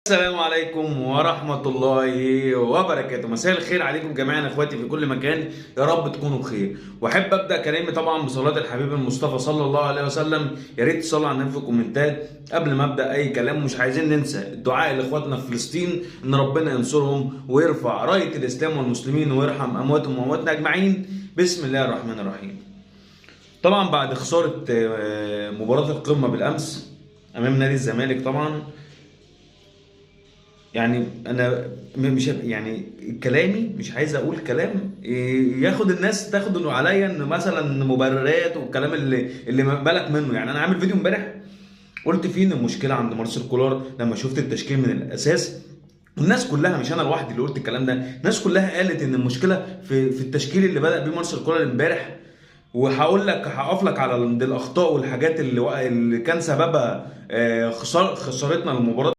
السلام عليكم ورحمة الله وبركاته. مساء الخير عليكم جميعا اخواتي في كل مكان، يا رب تكونوا بخير. واحب ابدا كلامي طبعا بصلاة الحبيب المصطفى صلى الله عليه وسلم. يا ريت تصلوا على النبي في الكومنتات قبل ما ابدا اي كلام. مش عايزين ننسى الدعاء لاخواتنا في فلسطين ان ربنا ينصرهم ويرفع راية الاسلام والمسلمين ويرحم امواتهم وامواتنا اجمعين. بسم الله الرحمن الرحيم. طبعا بعد خسارة مباراة القمة بالامس امام نادي الزمالك، طبعا يعني انا مش يعني كلامي مش عايز اقول كلام ياخد الناس تاخد انه عليا ان مثلا مبررات والكلام اللي ما بالك منه. يعني انا عامل فيديو امبارح قلت فيه ان المشكلة عند مارسيل كولر لما شفت التشكيل من الاساس، والناس كلها مش انا لوحدي اللي قلت الكلام ده، الناس كلها قالت ان المشكلة في التشكيل اللي بدا بيه مارسيل كولر امبارح. وهقول لك هقف لك على الاخطاء والحاجات اللي كان سببها خسارتنا للمباراة.